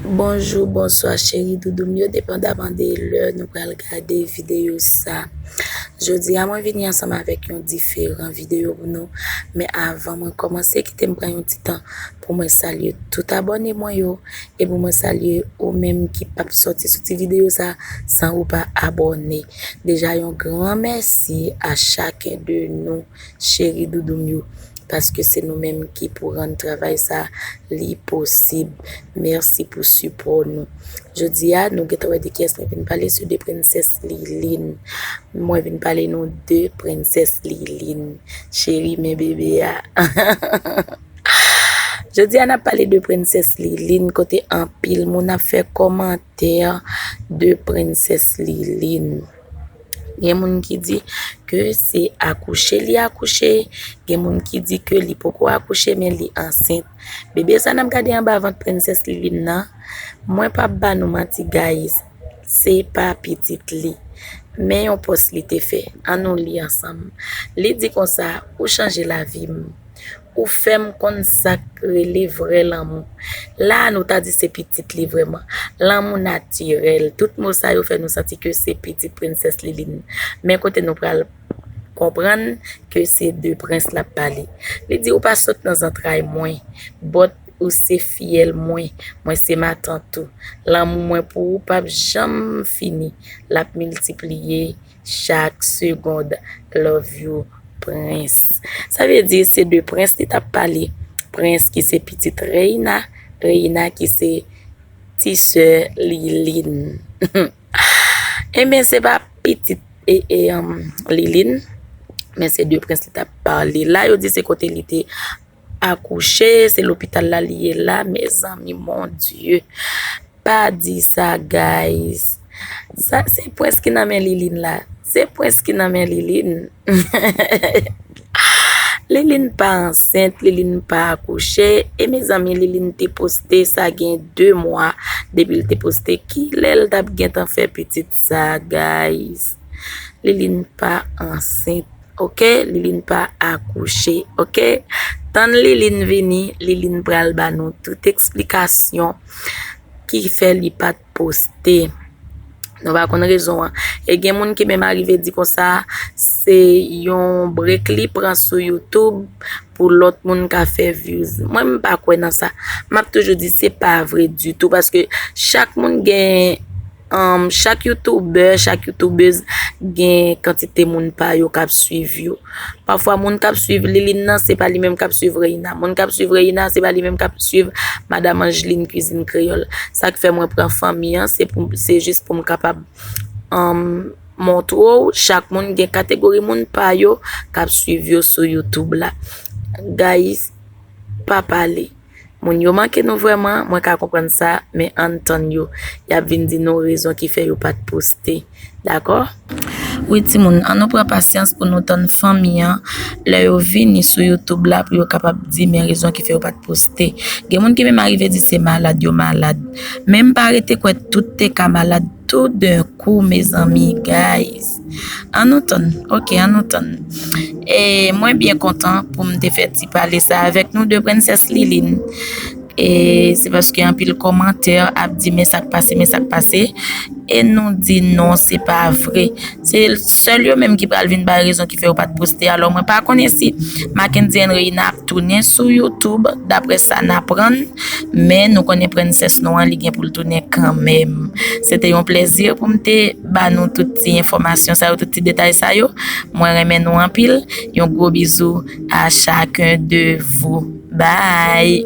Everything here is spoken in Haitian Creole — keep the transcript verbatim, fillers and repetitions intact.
Bonjou, bonswa, cheri doudou m yo, depandaman de lè nou pral gade videyo sa. Jodi a, mwen vini ansanm avèk yon diferan videyo pou nou. Men avan mwen kòmanse, kite m pran yon ti tan pou mwen salye tout abòne mwen yo e pou mwen salye ou menm ki p ap sòti sou ti videyo sa san ou pa abòne. Deja, yon gran mèsi a chaken de nou, cheri doudou m yo, paske se nou menm ki pou rann travay sa li posib. Mèsi pou sipò nou. Jodi a, nou gentan wè de kiyès mwen vin pale, se de Prensès Liline. Mwen vin pale nou de Prensès Liline. Cheri, men bebe a. Jodi a, n ap pale de Prensès Liline, kote anpil moun ap fè kòmantè de Prensès Liline. Gen moun ki di ke se akouche li akouche, gen moun ki di ke li poko akouche, men li ansent. Bebe sa n ap gade anba vant Prensès Liline nan, mwen p ap ba nou manti, guys, se pa pitit li. Men yon pòs li te fè. Ann nou li ansanm. Li di konsa, ou chanje lavi m. Ou fè m konn sa k rele vrè lanmou. La a, nou ta di se pitit li vrèman. Lanmou natirèl. Tout mo sa yo fè nou santi ke se pitit Prensès Liline. Men kote nou pral konprann ke se de Prens l ap pale. Li di, ou pa sot nan zantray mwen. But ou se fiyèl mwen. Mwen se matant ou. Lanmou mwen pou ou p ap janm fini. L ap miltipliye chak segond. Love you, Prens. Sa vle di se de Prens li t ap pale. Prens ki se pitit Reina, Reina ki se ti sè Liline. Ebyen, se pa pitit e, e, um, Liline, men se de Prens li t ap pale. La, yo di se kote li te akouche, se lopital la li ye la, mezanmi, mon Dieu. Pa di sa, guys. Sa, se Prens ki nan men Liline la. Se Prens ki nan men Liline. Liline pa ansent, Liline pa akouche. E mezanmi, Liline te poste sa gen de mwa depi l te poste. Kilè l t ap gentan fè pitit sa, guys? Liline pa ansent, oke? Liline pa akouche, oke? Tann Liline vini, Liline pral ba nou tout eksplikasyon ki fè li pa t poste. Nou pa konn rezon an. E gen moun ki menm arive di konsa, se yon brek li pran sou YouTube pou lòt moun ka fè views. Mwen, m pa kwè nan sa. M ap toujou di se pa vre ditou, paske chak moun gen, um, chak youtubè, chak youtubèz gen kantite moun pa yo k ap swiv yo. Pafwa, moun k ap swiv Liline nan, se pa li menm k ap swiv Reina. Moun k ap swiv Reina, se pa li menm k ap swiv Madam Angeline Cuisine Créole. Sa k fè mwen pran fanmi an, se pou, se jis pou m kapab, um, montre w, chak moun gen kategori moun pa yo k ap swiv yo sou YouTube la. Guys, pa pale. Moun yo manke nou vrèman, mwen ka konprann sa, men ann tann yo. Y ap vin di nou rezon ki fè yo pa t poste. Dakò? Wi, timoun, ann nou pran pasyans pou nou tann fanmi an, lè yo vini sou YouTube la pou yo kapab di men rezon ki fè yo pa t poste. Gen moun ki menm arive di se malad yo malad. Men m pa rete kwè tout te ka malad toudenkou, mezanmi, guys. Ann nou tann, oke, ann nou tann. E mwen byen kontan pou m te fè ti pale sa avèk nou de Prensès Liline. E se paske anpil kòmantè ap di, men sa k pase, men sa k pase. E nou di non, se pa vre. Se sèl yo menm ki pral vin bay rezon ki fè yo pa t poste. Alò, mwen pa konnen si Mackendy and Reina ap tounen sou YouTube, daprè sa n aprann. Men nou konnen prensès nou an, li gen pou l tounen kanmenm. Se te yon plèzi pou m te ba nou tout ti enfòmasyon sa yo, tout ti detay sa yo. Mwen renmen nou anpil. Yon gwo bizou à chacun de vous. Bye!